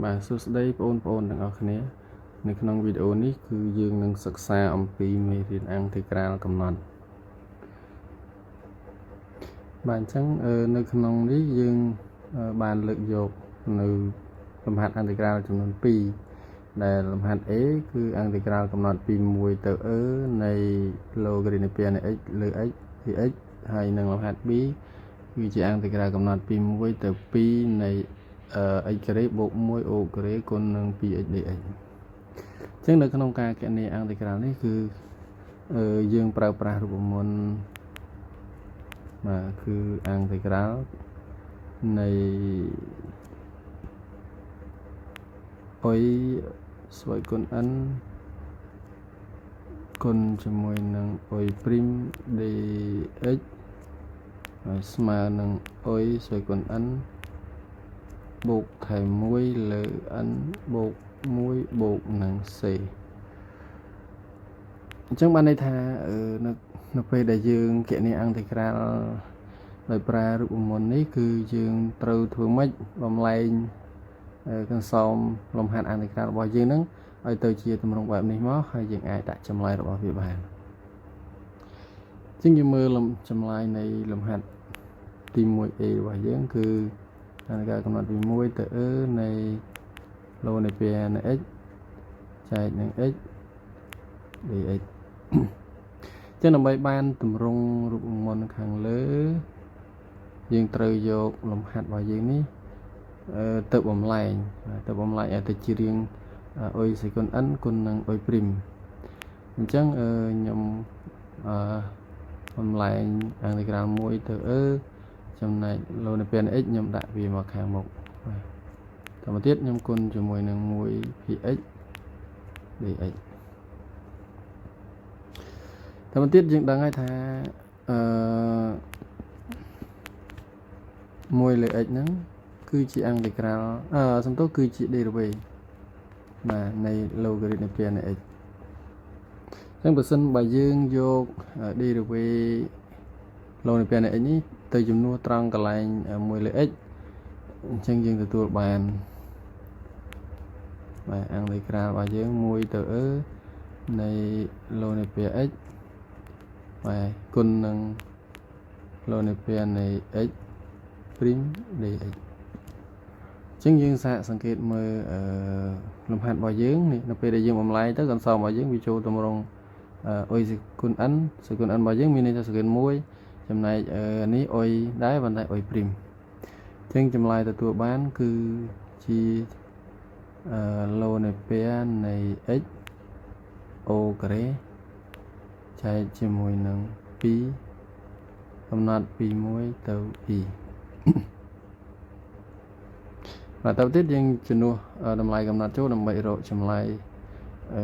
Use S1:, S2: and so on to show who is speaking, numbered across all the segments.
S1: បាទសួស្តីបងប្អូនទាំងអស់គ្នានៅក្នុងវីដេអូនេះគឺយើងនឹងសិក្សាអំពីមេរៀនអាំងតេក្រាលកំណត់បាទអញ្ចឹងនៅក្នុងនេះយើងបានលើកយកនៅលំហាត់អាំងតេក្រាលចំនួន2ដែលលំហាត់ A គឺអាំងតេក្រាលកំណត់ពី1ទៅ e នៃ logarithme នៃ x លើ x dx ហើយនិងលំហាត់ B គឺជាអាំងតេក្រាលកំណត់ពី1ទៅ2នៃ x ការ៉េបូក1 o ការ៉េគុណនឹង 2x dx អញ្ចឹងនៅក្នុងការគណនាអាំងតេក្រាលនេះគឺយើងប្រើប្រាស់រូបមន្តបាទគឺអាំងតេក្រាលនៃអុយស្វ័យគុណ n គុណជាមួយនឹងអុយព្រីម dx ហើយស្មើនឹងអុយស្វ័យគុណ n បូកថែម1លើ n បូក1បូកនឹង c អញ្ចឹងបានន័យថានៅពេលដែលយើងគណនាអាំងតេក្រាលដោយប្រើរូបមន្តនេះគឺយើងត្រូវធ្វើម៉េចបំលែងកន្សោមលំហាត់អាំងតេក្រាលរបស់យើងហ្នឹងឲ្យទៅជាទម្រង់បែបនេះមកហើយយើងអាចដាក់ចម្លើយរបស់វាបានជាងយើងមើលចម្លើយនៃលំហាត់ទី 1A របស់យើងគឺការកំណត់ពី1ទៅ e នៃ ln នៃ p នៃ x ចែកនឹង x dx ចឹងដើម្បីបានទម្រង់រូបមន្តខាងលើយើងត្រូវយកលំហាត់របស់យើងនេះទៅបំលែងទៅបំលែងឲ្យទៅជារាងអុយសេគុណ n គុណនឹងអុយព្រីមអញ្ចឹងខ្ញុំអឺបំលែងអាំងតេក្រាល1ទៅ e ចំណែក ln នៃ p នៃ x ខ្ញុំដាក់វាមកខាងមុខបាទតមកទៀតខ្ញុំគុណជាមួយនឹង 1 px dx តមកទៀតយើងដឹងហើយថាអឺ1លើ x ហ្នឹងគឺជាអាំងតេក្រាលអឺសំទោសគឺជា derivative បាទនៃ logarithm នៃ p នៃ x អញ្ចឹងបើសិនបើយើងយក derivative ln នៃ p នៃ x នេះទៅជំនួសត្រង់កន្លែង1លើ x អញ្ចឹងយើងទទួលបានបាទអាំងតេក្រាលរបស់យើង1ទៅ e នៃ ln នៃ p x បាទគុណនឹង ln នៃ p នៃ x ព្រីម dx អញ្ចឹងយើងសាកសង្កេតមើលអឺលំហាត់របស់យើងនេះនៅពេលដែលយើងបំលែងទៅកន្សោមរបស់យើងវាចូលទម្រង់អុយគុណ n សេគុណ n របស់យើងមានន័យថាសេគុណ1ចំណែកនេះអុយដែរប៉ុន្តែអុយព្រីមអញ្ចឹងចម្លើយទទួលបានគឺជាអឺ ln នៃ p នៃ x o ការ៉េចែកជាមួយនឹង2កំណត់ពី1ទៅ2បាទតទៅទៀតយើងជំនួសតម្លៃកំណត់ចូលដើម្បីរកចម្លើយអឺ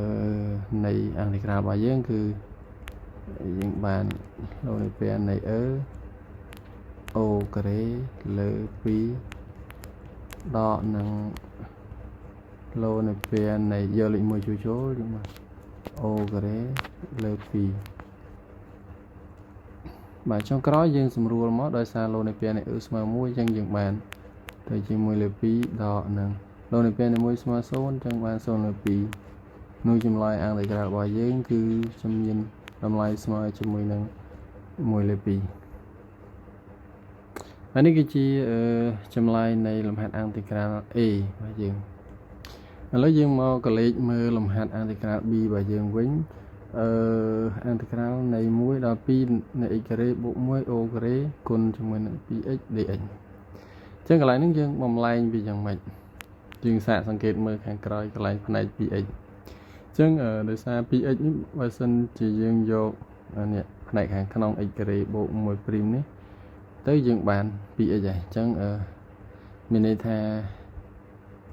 S1: នៃអាំងតេក្រាលរបស់យើងគឺយើងបាន ln នៃ p នៃ e o ការ៉េលើ2ដកនឹង ln នៃ p នៃយកលេខ1ចូលចូលយើងមក o ការ៉េលើ2បាទចុងក្រោយយើងសម្រួលមកដោយសារ ln នៃ p នៃ e ស្មើ1អញ្ចឹងយើងបានទៅជាមួយលើ2ដកនឹង ln នៃ p នៃ1ស្មើ0អញ្ចឹងបាន0លើ2នោះចម្លើយអាំងតេក្រាលរបស់យើងគឺចំមានតម្លៃស្មើជាមួយនឹង1លើ2ហើយនេះគឺជាចម្លើយនៃលំហាត់អាំងតេក្រាល A របស់យើងឥឡូវយើងមកកលេចមើលលំហាត់អាំងតេក្រាល B របស់យើងវិញអឺអាំងតេក្រាលនៃ1ដល់2នៃ x ការ៉េបូក1 o ការ៉េគុណជាមួយនឹង 2x dx អញ្ចឹងកន្លែងនេះយើងបំលែងវាយ៉ាងម៉េចយើងសាកសង្កេតមើលខាងក្រោយកន្លែងផ្នែក 2x អញ្ចឹងដោយសារ 2x នេះបើសិនជាយើងយកនេះផ្នែកខាងក្នុង x ការ៉េបូក1ព្រីមនេះទៅយើងបាន 2x ហើយអញ្ចឹងមានន័យថា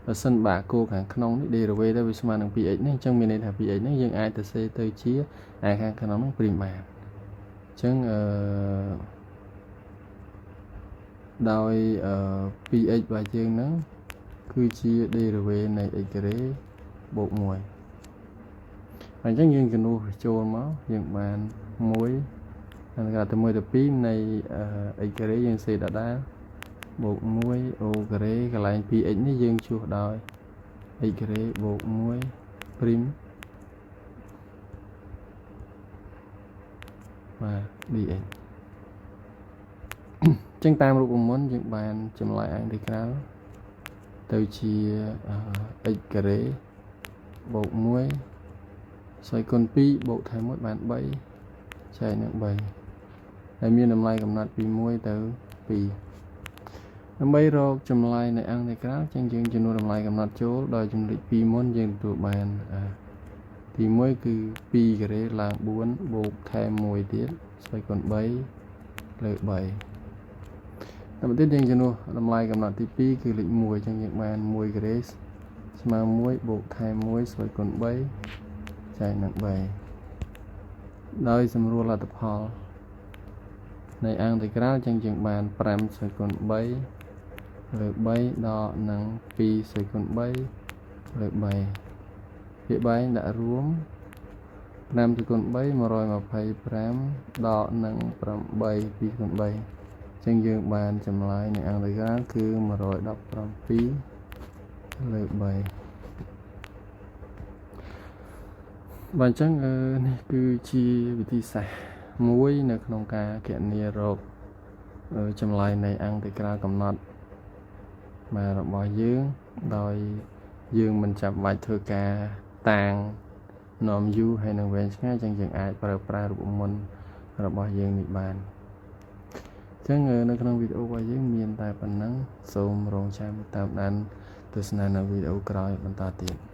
S1: បើសិនបាគោខាងក្នុងនេះ derivative ទៅវាស្មើនឹង 2x នេះអញ្ចឹងមានន័យថា 2x នេះយើងអាចទៅសេទៅជាអាខាងក្នុងនោះព្រីមបានអញ្ចឹងអឺដោយ 2x របស់យើងហ្នឹងគឺជា derivative នៃ x ការ៉េបូក1ហើយអញ្ចឹងយើងជំនួសចូលមកយើងបាន1ហើយគេទៅ1ទៅ2នៃ x ការ៉េយើងសេដដែលបូក1 o ការ៉េកន្លែង 2x នេះយើងជួសដោយ x ការ៉េបូក1 prime បាទ dx ចឹងតាមរូបមន្តយើងបានចម្លើយអង់តិក្រាលទៅជា x ការ៉េបូក1ស្វ័យគុណ2បូកថែម1បាន3ចែកនឹង3ហើយមានតម្លៃកំណត់ពី1ទៅ2ដើម្បីរកចម្លើយនៃអង់តិក្រាលចឹងយើងចំនួនតម្លៃកំណត់ចូលដោយជំលេខ2មុនយើងទទួលបានទី1គឺ2ការ៉េឡើង4បូកថែម1ទៀតស្វ័យគុណ3លើ3តែមកទៀតយើងជំនួសតម្លៃកំណត់ទី2គឺលេខ1ចឹងយើងបាន1ការ៉េស្មើ1បូកថែម1ស្វ័យគុណ3ចែកនឹង3ដោយសម្រួលលទ្ធផលនៃអង់តិក្រាលចឹងយើងបាន5ស្វ័យគុណ3លើ3ដកនឹង2ស្វ័យគុណ3លើ3ភាគបែងដាក់រួម5គុណ3 125ដកនឹង8 2គុណ3ចឹងយើងបានចម្លើយនៃអង់តិក្រាលគឺ117លើ3បាទអញ្ចឹងនេះគឺជាវិធីសាស្ត្រមួយនៅក្នុងការគណនារកចម្លើយនៃអង់តិក្រាលកំណត់បាទរបស់យើងដោយយើងមិនចាំបាច់ធ្វើការតាងនាំយូរហើយនឹងវែងឆ្ងាយអញ្ចឹងយើងអាចប្រើប្រាស់រូបមន្តរបស់យើងនេះបានអញ្ចឹងនៅក្នុងវីដេអូរបស់យើងមានតែប៉ុណ្ណឹងសូមរងចាំតាមដានទស្សនានៅវីដេអូក្រោយបន្តទៀត។